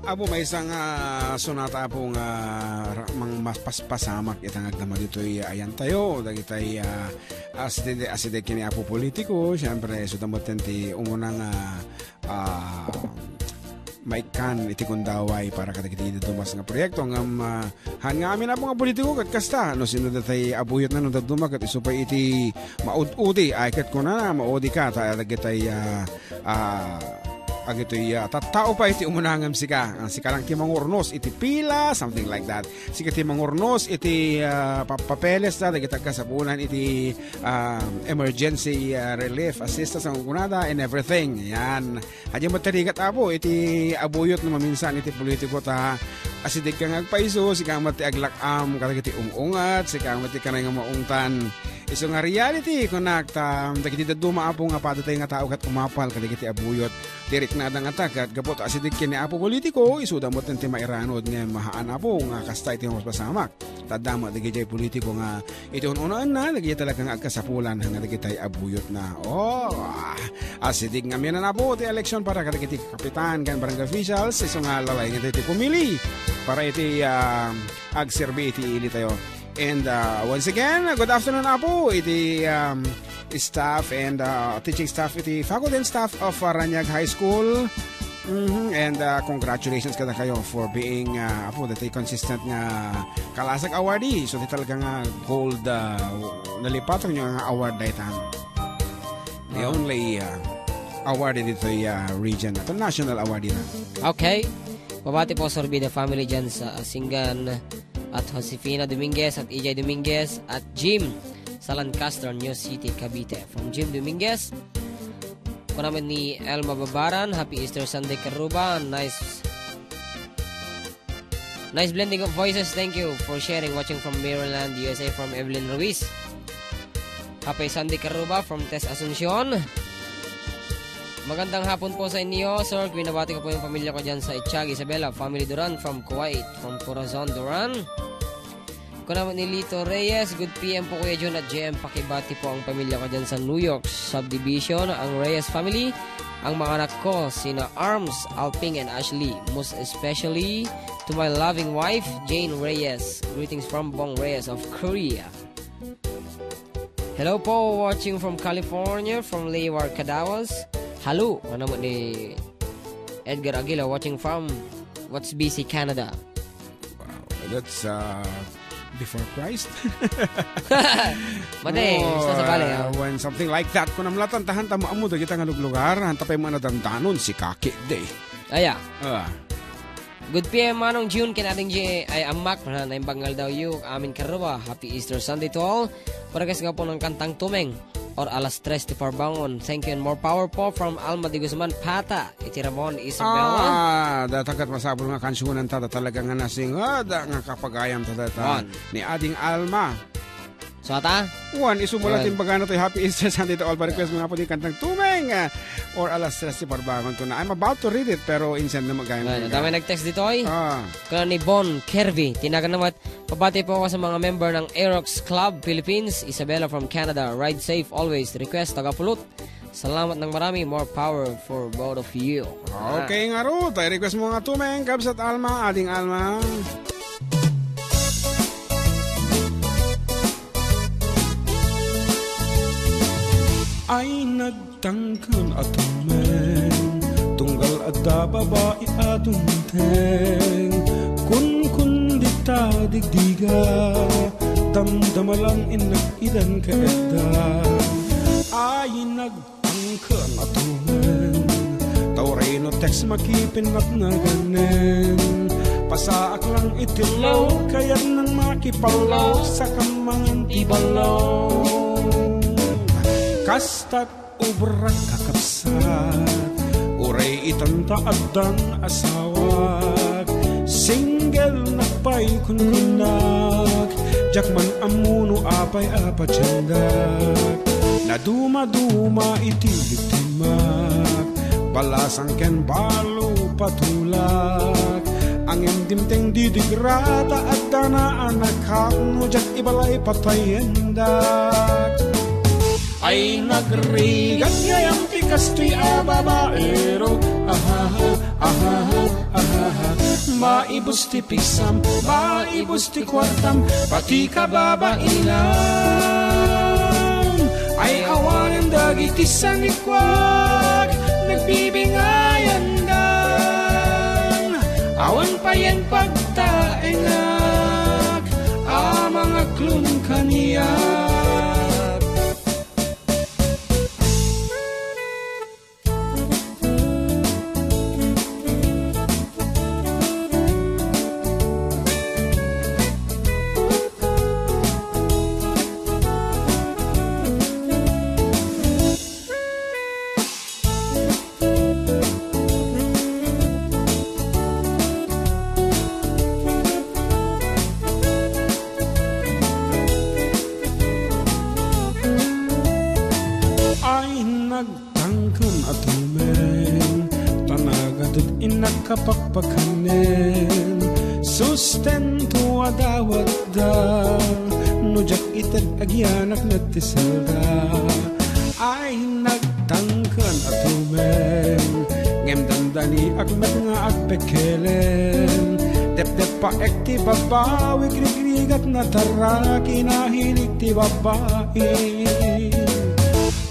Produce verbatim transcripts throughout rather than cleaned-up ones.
Apo, maysa nga sonata, Apo, nga ra-, mang-, mapaspasamak ita nga agdama ditoy ayantayo, dagitay, ah, asideg, asideg ken ni Apo politiko, siyempre, isuda met ti umuna nga, ah, maikkan iti gundaway para kadagiti dadduma nga proyekto. Ngem, ah, han nga amin, Apo, nga politiko, ket kasta, no sino datay abuyotna no dadduma, ket isu pay iti maud-udi, ay, ket kunana, maudi ka, ta dagitay, ah, ah, agitoy, ah, tattao pay ti umuna ngem sika. Ah, sika lang ti mangurnos iti pila, something like that. Sika ti mangurnos iti, ah, pa-, papeles ta dagiti agkasapulan iti, ah, emergency, ah, relief assistance nga kunada and everything. Yan. Adi met ti rigat, Apo, iti abuyot no maminsan iti politiko ta asideg ka nga agpaiso, sika met ti aglak-am kadagiti ung-ungat, sika met ti kanay nga maungtan. Isu nga reality, kunak, ta dagiti dadduma, Apo, nga padatay nga tao ket umapal kadagiti abuyot. Ti riknada nga ta ket gapu ta asideg ken ni Apo politiko, isuda met ti mairanod nga mahaan, Apo, nga kasta iti mapaspasamak. Ta adda met dagiti politiko nga iti un-unaenna, dagiti talaga nga agkasapulan nga dagitay abuyotna. Oh, ah, asideg nga amin, Apo, ti election para kadagiti kapitan ken barangay officials, isu nga lawayen nga ti pumili para iti, ah, agserbi iti ili tayo. And, uh, once again, good afternoon, Apo, iti, um, staff and, uh, teaching staff iti faculty and staff of, uh, Raniag High School. Mhm. And, uh, congratulations kadakayo for being, uh, Apo, dati consistent nga Kalasag awardee. So, di talaga nga gold, uh, nalipatanyo nga award daytan. The only, uh, award ditoy, uh, region, ato national award na. Okay. Pabati po, Sir Bida family dyan sa Asingan, at Josefina Dominguez, at E J Dominguez, at Jim sa Lancaster, New City, Cavite. From Jim Dominguez, kunamin ni Elma Babaran, Happy Easter Sunday, Karuba. Nice, nice blending of voices. Thank you for sharing. Watching from Maryland, U S A, from Evelyn Ruiz. Happy Sunday, Karuba, from Tess Asuncion. Magandang hapon po sa inyo, sir. Binabati ko po yung pamilya ko dyan sa Itiaga, Isabela, family Duran from Kuwait, from Corazon, Duran. Kuna ni Lito Reyes, good P M po, Kuya Jun at J M. Pakibati po ang pamilya ko dyan sa New York Subdivision, ang Reyes family, ang mga anak ko, sina Arms, Alping, and Ashley. Most especially to my loving wife, Jane Reyes. Greetings from Bong Reyes of Korea. Hello po, watching from California, from Leeward, Cadawas. Hello, ano mo ni Edgar Aguila, watching from What's B C, Canada. Wow, that's, uh, before Christ. Mate, Oh, basta sa bale, uh, ah. When something like that, kung namlatan tahan ta maamu dagita nga luglugar, hanta pay manadandanon si Kaki Day. Aya. Ah. Good P M, Manong June, ken Ading J, ay amak, na naimbag nga aldaw yu, amin karua. Happy Easter Sunday to all. Parehas nga po ng kantang Tumeng or Alas Tres ti Parbangon. Thank you and more power po from Alma de Guzman Pata, iti Ramon, Isabela. Ah, datagat masapul nga kansunan ta, talaga nga nasingada nga kapagayam ta data. Wan. Ni Ading Alma. So, ata? Wan, isu mo Wan. Latin bagana to, Happy Easter Sunday to all. Pa-request mo nga po din kantang Tumeng, ah, or Alas Tres ti Parbangon ko na. I'm about to read it, pero insend na magayam Wan, ko dami nag-text dito, eh. Ah. Kuna ni Bon Kervy, tinagan naman, pabati po ako sa mga member ng Aerox Club Philippines, Isabella from Canada, ride safe always, request, Tagapulot. Salamat ng marami, more power for both of you. Okay, nga ro, tayo request mo nga Tumeng, Kabsat Alma, Ading Alma. Ay, nag- Tangken a Tumeng, tunggal adda babai a dumteng. Kunkun dita digdiga, damdama lang innak idan kaedda. Ay, nagtangken a Tumeng, tawreno text makipinnatnaganen. Pasaak lang iti law, kayatnan makipallaw, sakam mangan ti ballaw. Kasta Ubrak, kakabsat, uray itan ta addan asawak. Single nak pay kunkunnak, diak man ammo no apay a patiendak. Nadumaduma iti biktimak, balasang ken balo patulak. Angem dimteng didigra ta adda na anakak no diak ibalay patayendak. Ay, nagrigat gayam ti kastoy a babaero. Ahaha, ahaha, ahaha. Maibus ti pigsam, maibus ti kuartam, pati kababainam. Ay awanen dagiti sanikuak, nagbibingayandan. Awan payen pagtaengak, a mangaklon kaniak. Ay nagtangken a tumeng, ta nagatud innak kapakpakanen. Sustento a dawatda, no diak ited agianak met ti selda. Ay nagtangken a tumeng, ngem dandaniak met nga agpekkelen. Depdeppaek ti babawik, rigrigat nga tarra, kinahilik ti babai.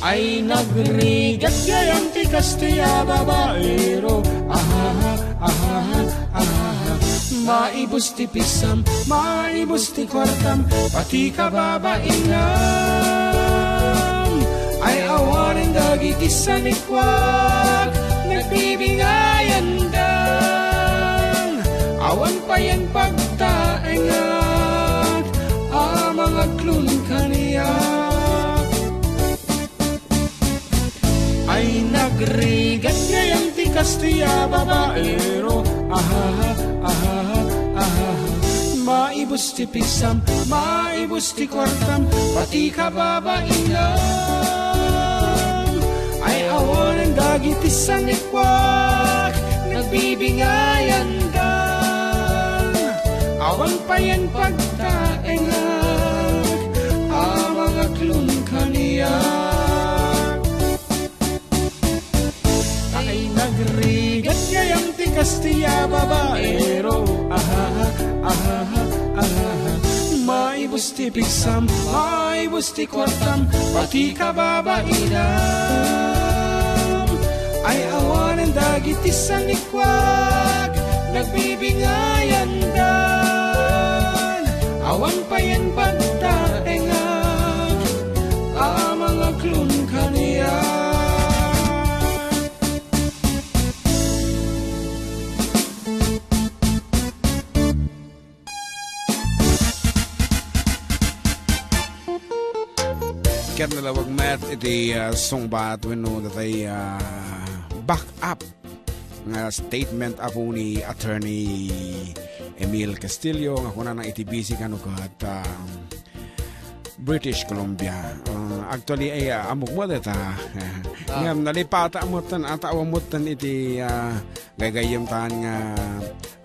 Ay nagrigat gayam ti kastoy a babaero. Ahaha, ahaha, ahaha. Maibus ti pigsam, maibus ti kuartam, pati kababainam. Ay awanen dagiti sanikuak, nagbibingayandan. Awan payen pagtaengak, a mangaklon kaniak. Ay nagrigat gayam ti kastoy a babaero. Ahaha, ahaha, ahaha. Maibus ti pigsam, maibus ti kuartam, pati kababainam. Ay awanen dagiti sanikuak, nagbibingayandan. Awan payen pagtaengak, a mangaklon kaniak. Ay nagrigat gayam ti kastoy a babaero. Ahaha, ahaha, ahaha. Maibus ti pigsam, maibus ti kuartam, pati kababainam. Ay awanen dagiti sanikuak, nagbibingayandan. Awan payen pagtaengak, a mangaklon kaniak. Ket nalawag met iti, ah, sungbat wenno datay, ah, back up nga statement, apo, ni Attorney Emil Castillo nga kunana iti B C kano ket, ah, British Columbia. Ah, actually, ay, ah, ammok met dayta. Ah. Ngem nalipata met, ah, ta awan met iti, ah, gaygayyemtan nga,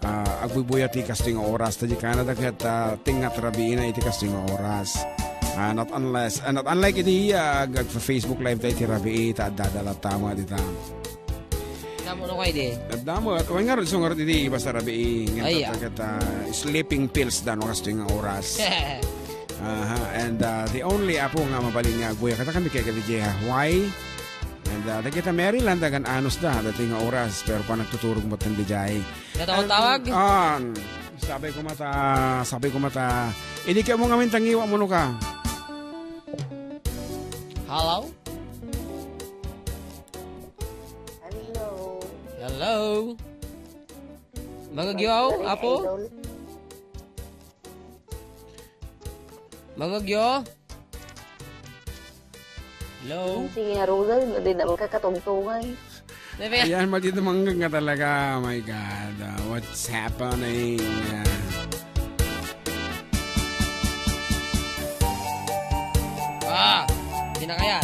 ah, agbuybuya ti kastoy nga oras. Ta di Canada ket, ah, tengnga ti rabiina iti kastoy nga oras. Ah, not unless, ah, not unlike iti, ah, ag-, ag-Facebook Live tayo ti rabii, ta adda latta met dita. Damo no kay di? Damo, at wen ngarud, so ngarud iti basta rabii, nga Ay, ah. Ket, ah, sleeping pills da no kastoy nga oras. Aha, and, ah, the only apo nga mabalin nga agbuya, kata kami kay kadi Jeha. Why? And, ah, dagita Maryland, dagan anus da, dati nga oras, pero pa nagtuturog mo tandi jay. Natawag-tawag? And, ah, sabi ko mata, sabi ko mata, hindi ka mo ngamin tangiwa mo no ka. Hello? Hello. Hello. Mangagyo, Sorry, apo? Idol. Mangagyo? Hello? Sige, Rosal, madi naman ka katungtungan. Nabi- Ayan, madi naman ka talaga. Oh my God. Uh, what's happening? Uh, Ah, sino kaya?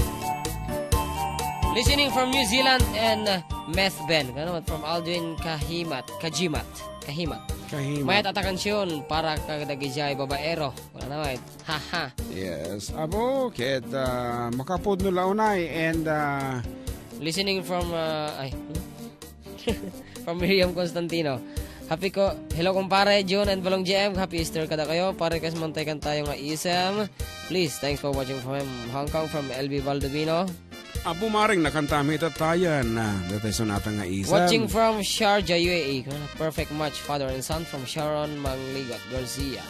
Listening from New Zealand and, uh, Meth Ben. Ano naman, from Aldwin Kahimat, Kajimat, Kahimat. Kahimat. Mayat ata kansion para kadagijay babaero. Wala naman. Haha. Yes. Abo, ket, ah, makapudno la unay and, ah, Listening from, uh, ay, hmm? From Miriam Constantino. Happy ko, hello, kumpare Jun and Balong J M. Happy Easter kadakayo. Pa-request man tayo kantayo nga Isem. Please, thanks for watching from Hong Kong, from L B Baldovino. Apo Maring, nakanta mi ita tayan. Ah, dati sonata nga Isem. Watching from Sharjah, U A E. Perfect match, father and son from Sharon Mangligat Garcia.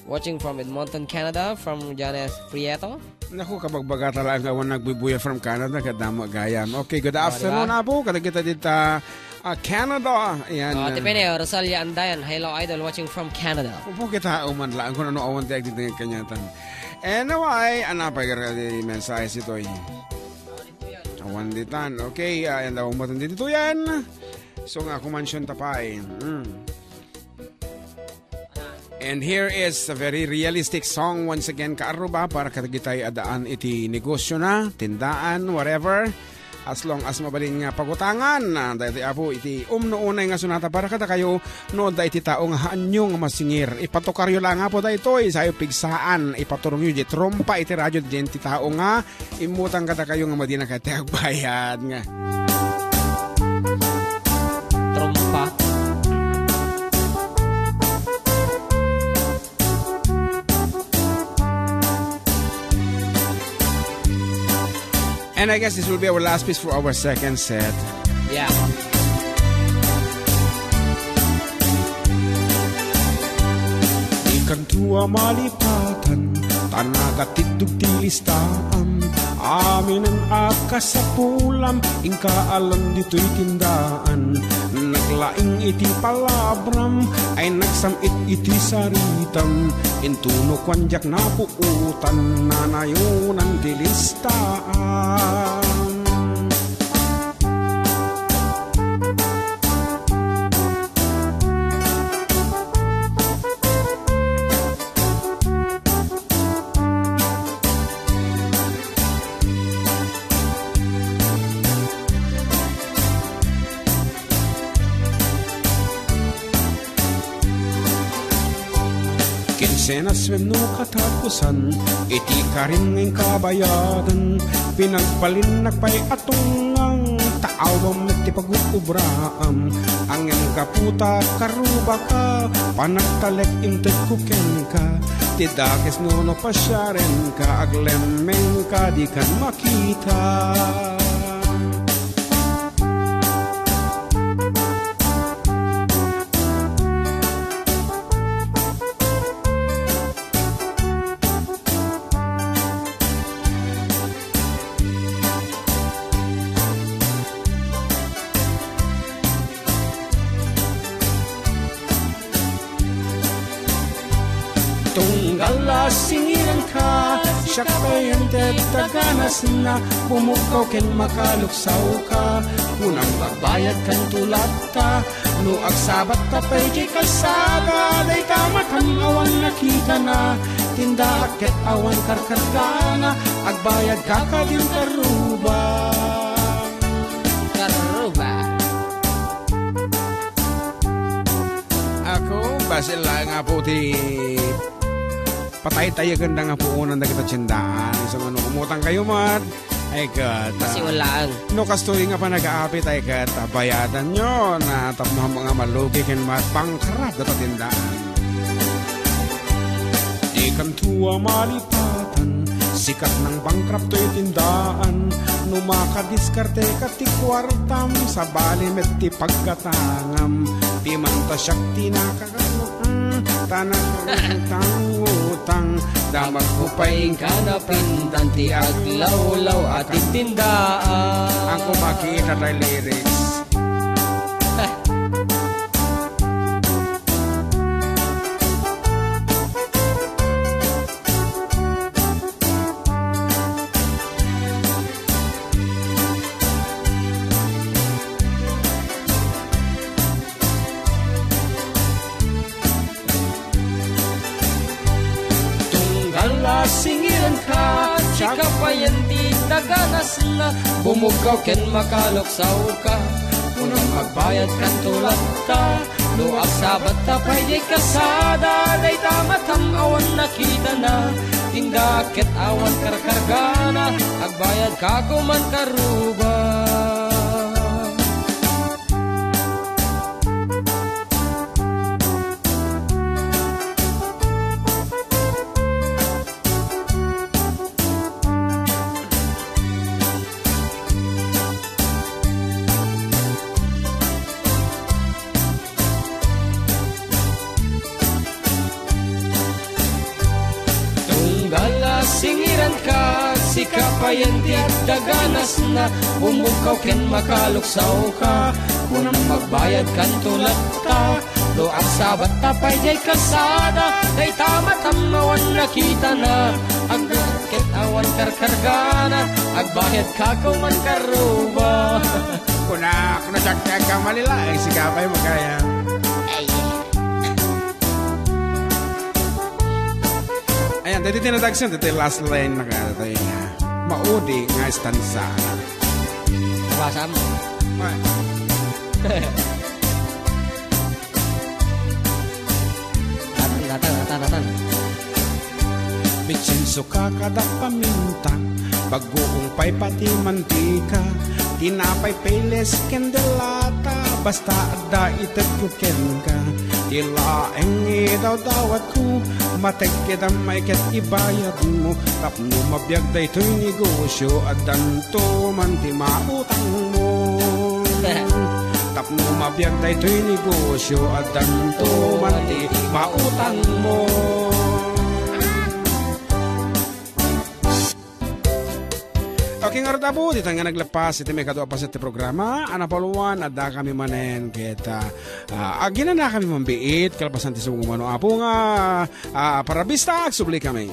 Watching from Edmonton, Canada, from Janet Prieto. Naku, kabagbaga talaga nga awan nagbubuya from Canada, kadamo gayam. Okay, good Oh, di ba? afternoon, Apo. Kadagita dita, ah, Canada. Ayan, Oh, ah. Tipene, Rosalia Andayan. Hello, idol. Watching from Canada. Upo kita, uman lang kung ano awan ti agdidingag kanyatan. Anyway, ana pa gara di mensahe si Toy. Awan ditan. Okay, ah, yan daw umatun dito yan. So nga, kumansyon ta pa eh. Mm. And here is a very realistic song once again, kaarruba, para kadagitay a daan iti negosyo na, tindaan, whatever. As long as mabalin nga pagutangan, ah, daytoy Apo iti umno unay nga sonata para kadakayo, no, daytoy tao nga haanyo nga masingir. Ipatukaryo lang Apo daytoy, sayo pigsaan, ipaturongyo di trompa iti radio diyen ti tao nga immutang kadakayo nga madina ket ti agbayad nga. Trompa. And I guess this will be our last piece for our second set. Yeah. Dikanto a malipatan, ta nakatiddog ti listaam. Aminen a kasapulam, inka alan ditoy tindaan. Naglaing iti palabram, ay nagsam-it iti saritam. Intuno kuan diak napuotan, nanayonan ti listaam. Kinsenas wenno katakusan, iti karim nga inkabayadan, pinagbalinnak pay a tungnang, ta awan met ti pag-ubraam. Ngem gapu ta karrubaka, panagtalek inted ko kenka, ti dakes no napasiarenka, aglemmengka, dikan makita. Tunggal a singiranka, siak pay ti daganasna, bumugkaw ken makaluksawka, kunam agbayadkan ti latta, no agsabatta pay ti kalsada, dayta matam awan nakitana, tindaak ket awan karkargana, agbayadka kadin karruba. Karruba. Ako, basil lang nga po ti pataytayagenda nga puonan dagiti tindaan. Isu nga no umutangkayo met, ay ket, Kasi wala ang no kastoy nga panagaapit, ay ket, bayadanyo na tapno nga malugi ken ma-bankrupt data tindaan. Dikanto a malipatan, sikat nang bankrupt toy tindaan. No makadiskarteka ti kuartam, sabali met ti paggatangam. Di man ta siak ti naka-, mm, ta nakautang-utang. Damagko pay inka napintan ti aglawlaw a tindaan. Ako makita tay lyrics. Tunggal a singiranka, siak pay ti daganasna, bumugkaw ken makaluksawka. Kunam agbayadkan ti latta, no agsabatta pay diay kalsada, dayta matam awan nakitana, tindaak ket awan karkargana, agbayadka koma karruba. Kapayen ti adda ganasna, umugkaw ken makaluksawka. Kunam magbayad kanto latta, no agsabatta pay diay kalsada. Dayta matam awan nakitana, agdakket awan karkargana, agbayad ka kuman karruba. Kuna, kuna, siak, siak, kamalila, eh, si Kapay magaya. Ayan, dito tinatagsan, dito yung last line na kaya tayo nga. Maudi nga estansa. Nabasa mo? Ma- Datan, datan, datan, datan. Bitsinso ka kada paminta, bagoong pay pati mantika, tinapay, peles, ken delata, basta adda ited ko kenka. Ti laeng idawdawatko, mategkedam ay ket ibayadmo, tapno mabiag daytoy negosyo, addanto man ti mautangmo. Tapno mabiag daytoy negosyo, addanto man ti mautangmo. Okay, ngarud, Apo, dita nga naglepas iti maikadua a paset ti programa, a napalwan, adda kami manen ket, ah, ah, aginana kami mambiit, kalpasan ti subong umano, Apo, nga, ah, parabista, agsubli kami.